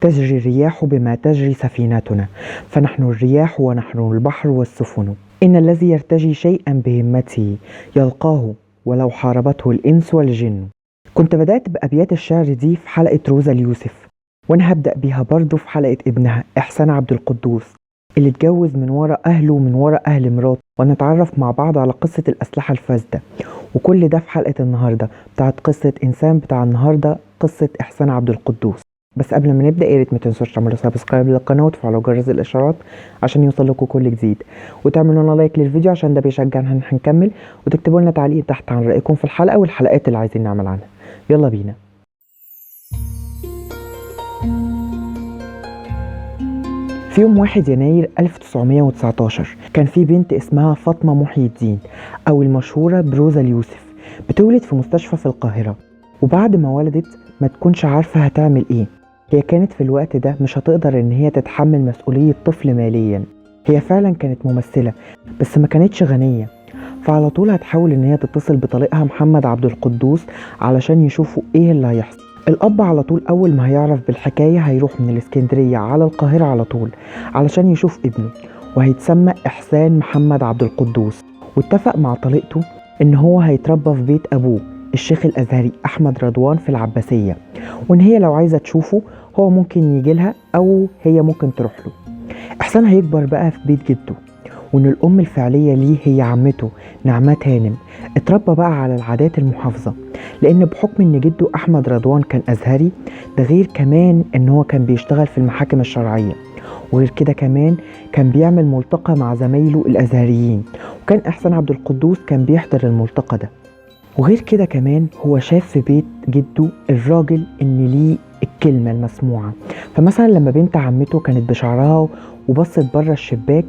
تجري الرياح بما تجري سفينتنا، فنحن الرياح ونحن البحر والسفن. إن الذي يرتجي شيئا بهمته يلقاه ولو حاربته الإنس والجن. كنت بدأت بأبيات الشعر دي في حلقة روزا اليوسف، وأنا هبدأ بيها برضو في حلقة ابنها إحسان عبدالقدوس اللي اتجوز من ورا أهله ومن ورا أهل مراته، ونتعرف مع بعض على قصة الأسلحة الفاسدة. وكل ده في حلقة النهاردة بتاعت قصة إنسان بتاع النهاردة، قصة إحسان عبدالقدوس. بس قبل ما نبدأ يا ريت ما تنسوش تعملوا subscribe للقناة وتفعلوا جرس الإشعارات عشان يوصل لكم كل جديد، وتعملوا لنا like للفيديو عشان ده بيشجعنا ان احنا نكمل، وتكتبوا لنا تعليق تحت عن رأيكم في الحلقة والحلقات اللي عايزين نعمل عنها. يلا بينا. في يوم 1 يناير 1919 كان في بنت اسمها فاطمة محي الدين أو المشهورة بروزا اليوسف، بتولد في مستشفى في القاهرة. وبعد ما ولدت ما تكونش عارفة هتعمل ايه. هي كانت في الوقت ده مش هتقدر ان هي تتحمل مسؤولية طفل ماليا. هي فعلا كانت ممثلة بس ما كانتش غنية، فعلى طول هتحاول ان هي تتصل بطليقها محمد عبد القدوس علشان يشوفوا ايه اللي هيحصل. الأب على طول أول ما هيعرف بالحكاية هيروح من الإسكندرية على القاهرة على طول علشان يشوف ابنه، وهيتسمى إحسان محمد عبد القدوس. واتفق مع طليقته إن هو هيتربى في بيت أبوه الشيخ الأزهري أحمد رضوان في العباسية، وإن هي لو عايزة تشوفه هو ممكن يجي لها أو هي ممكن تروح له. إحسان هيكبر بقى في بيت جده، وإن الأم الفعلية ليه هي عمته نعمات هانم. اتربى بقى على العادات المحافظة، لأن بحكم إن جده أحمد رضوان كان أزهري، ده غير كمان إن هو كان بيشتغل في المحاكم الشرعية، وغير كده كمان كان بيعمل ملتقى مع زمايله الأزهريين، وكان إحسان عبد القدوس كان بيحضر الملتقى ده. وغير كده كمان هو شاف في بيت جده الراجل إن ليه الكلمة المسموعة. فمثلا لما بنت عمته كانت بشعرها وبصت بره الشباك،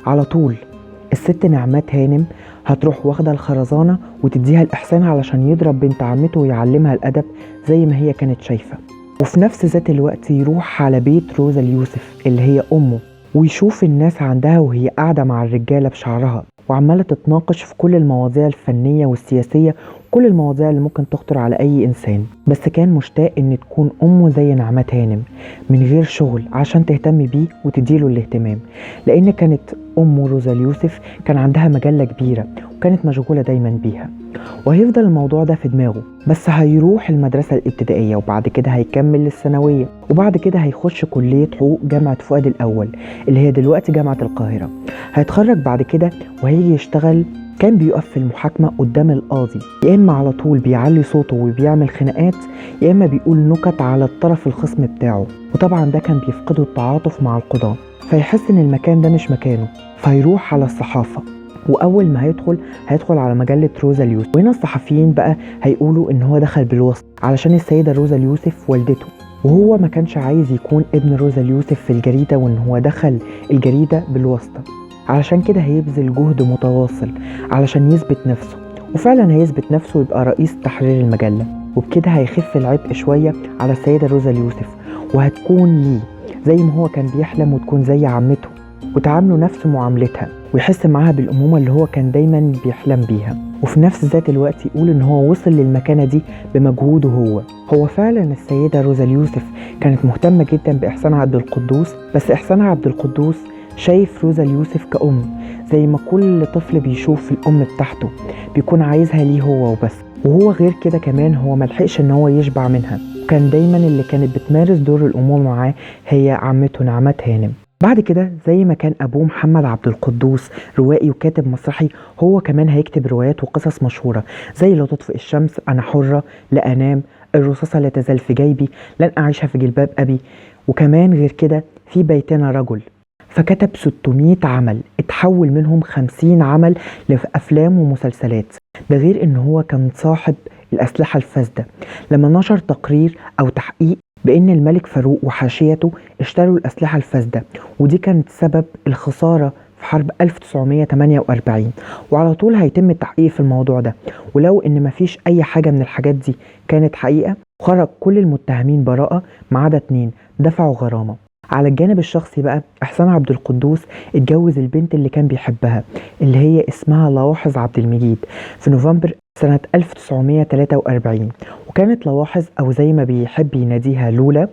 على طول الست نعمات هانم هتروح واخدة الخرزانة وتديها الإحسان علشان يضرب بنت عمته ويعلمها الأدب زي ما هي كانت شايفة. وفي نفس ذات الوقت يروح على بيت روزا اليوسف اللي هي أمه، ويشوف الناس عندها وهي قاعدة مع الرجالة بشعرها وعمالة تتناقش في كل المواضيع الفنية والسياسية وكل المواضيع اللي ممكن تخطر على أي إنسان. بس كان مشتاق إن تكون أمه زي نعمات هانم من غير شغل عشان تهتم بيه وتديله الاهتمام، لأن كانت أمه روزا اليوسف كان عندها مجلة كبيرة وكانت مشغولة دايما بيها. وهيفضل الموضوع ده في دماغه، بس هيروح المدرسة الابتدائية وبعد كده هيكمل للثانوية، وبعد كده هيخش كلية حقوق جامعة فؤاد الأول اللي هي دلوقتي جامعة القاهرة. هيتخرج بعد كده وهيجي يشتغل. كان بيقف في المحاكمة قدام القاضي، يا إما على طول بيعلي صوته وبيعمل خناقات، يا إما بيقول نكت على الطرف الخصم بتاعه، وطبعا ده كان بيفقده التعاطف مع القضاة، فيحس إن المكان ده مش مكانه، فيروح على الصحافة. وأول ما هيدخل على مجلة روزا اليوسف، وهنا الصحفيين بقى هيقولوا إن هو دخل بالوسط علشان السيدة روزا اليوسف والدته، وهو ما كانش عايز يكون ابن روزا اليوسف في الجريدة، وإن هو دخل الجريدة بالواسطة. علشان كده هيبذل جهد متواصل علشان يثبت نفسه، وفعلا هيثبت نفسه ويبقى رئيس تحرير المجلة، وبكده هيخف العبء شوية على السيدة روزا اليوسف، وهتكون ليه زي ما هو كان بيحلم، وتكون زي عمته وتعامله نفس معاملتها، ويحس معاها بالأمومة اللي هو كان دايما بيحلم بيها. وفي نفس ذات الوقت يقول إن هو وصل للمكانة دي بمجهوده هو. هو فعلا السيدة روزا اليوسف كانت مهتمة جدا بإحسان عبد القدوس، بس إحسان عبد القدوس شايف روزا اليوسف كأم، زي ما كل طفل بيشوف الأم بتاعته بيكون عايزها ليه هو وبس. وهو غير كده كمان هو ملحقش إن هو يشبع منها، وكان دايما اللي كانت بتمارس دور الأمومة معاه هي عمته نعمات هانم. بعد كده زي ما كان أبوه محمد عبد القدوس روائي وكاتب مسرحي، هو كمان هيكتب روايات وقصص مشهورة زي لا تطفئ الشمس، أنا حرة، لا أنام، الرصاصة لا تزال في جيبي، لن أعيش في جلباب أبي، وكمان غير كده في بيتنا رجل. فكتب 600 عمل اتحول منهم 50 عمل لأفلام ومسلسلات. ده غير إن هو كان صاحب الأسلحة الفاسدة لما نشر تقرير أو تحقيق بأن الملك فاروق وحاشيته اشتروا الأسلحة الفاسدة، ودي كانت سبب الخسارة في حرب 1948. وعلى طول هيتم التحقيق في الموضوع ده، ولو إن مفيش أي حاجة من الحاجات دي كانت حقيقة، خرج كل المتهمين براءة ما عدا 2 دفعوا غرامة. على الجانب الشخصي بقى، إحسان عبد القدوس اتجوز البنت اللي كان بيحبها اللي هي اسمها لواحظ عبد المجيد في نوفمبر سنة 1943. وكانت لواحظ أو زي ما بيحب يناديها لولا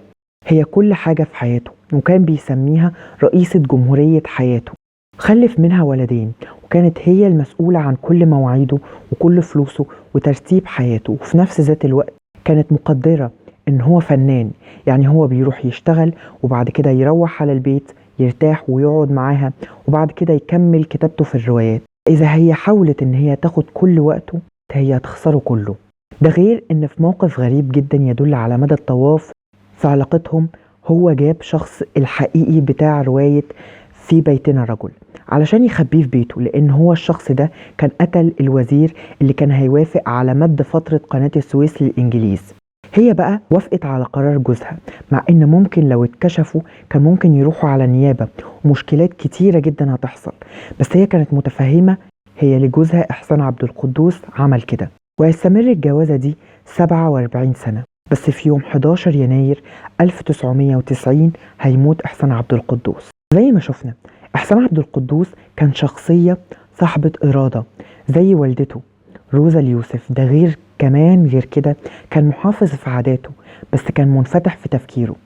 هي كل حاجة في حياته، وكان بيسميها رئيسة جمهورية حياته. خلف منها ولدين، وكانت هي المسؤولة عن كل مواعيده وكل فلوسه وترتيب حياته. وفي نفس ذات الوقت كانت مقدرة إن هو فنان، يعني هو بيروح يشتغل وبعد كده يروح على البيت يرتاح ويقعد معاها وبعد كده يكمل كتابته في الروايات. إذا هي حاولت إن هي تاخد كل وقته هي هتخسره كله. ده غير إن في موقف غريب جدا يدل على مدى الطواف في علاقتهم، هو جاب شخص الحقيقي بتاع رواية في بيتنا رجل علشان يخبيه في بيته، لأن هو الشخص ده كان قتل الوزير اللي كان هيوافق على مد فترة قناة السويس للإنجليز. هي بقى وافقت على قرار جوزها، مع إن ممكن لو اتكشفوا كان ممكن يروحوا على النيابة ومشكلات كتيرة جدا هتحصل، بس هي كانت متفهمة هي لجوزها إحسان عبد القدوس عمل كده. وهيستمر الجوازة دي 47 سنة، بس في يوم 11 يناير 1990 هيموت إحسان عبد القدوس. زي ما شفنا إحسان عبد القدوس كان شخصية صاحبة إرادة زي والدته روزا اليوسف، ده غير كمان غير كده كان محافظ في عاداته بس كان منفتح في تفكيره.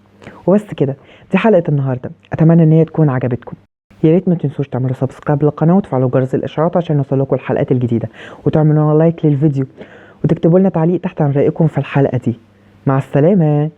وبس كده، دي حلقة النهاردة، أتمنى إن هي تكون عجبتكم. يا ريت ما تنسوش تعملوا subscribe للقناة وتفعلوا جرس الإشعارات عشان يوصلكوا الحلقات الجديدة، وتعملوا like للفيديو، وتكتبوا لنا تعليق تحت عن رأيكم في الحلقة دي. مع السلامة.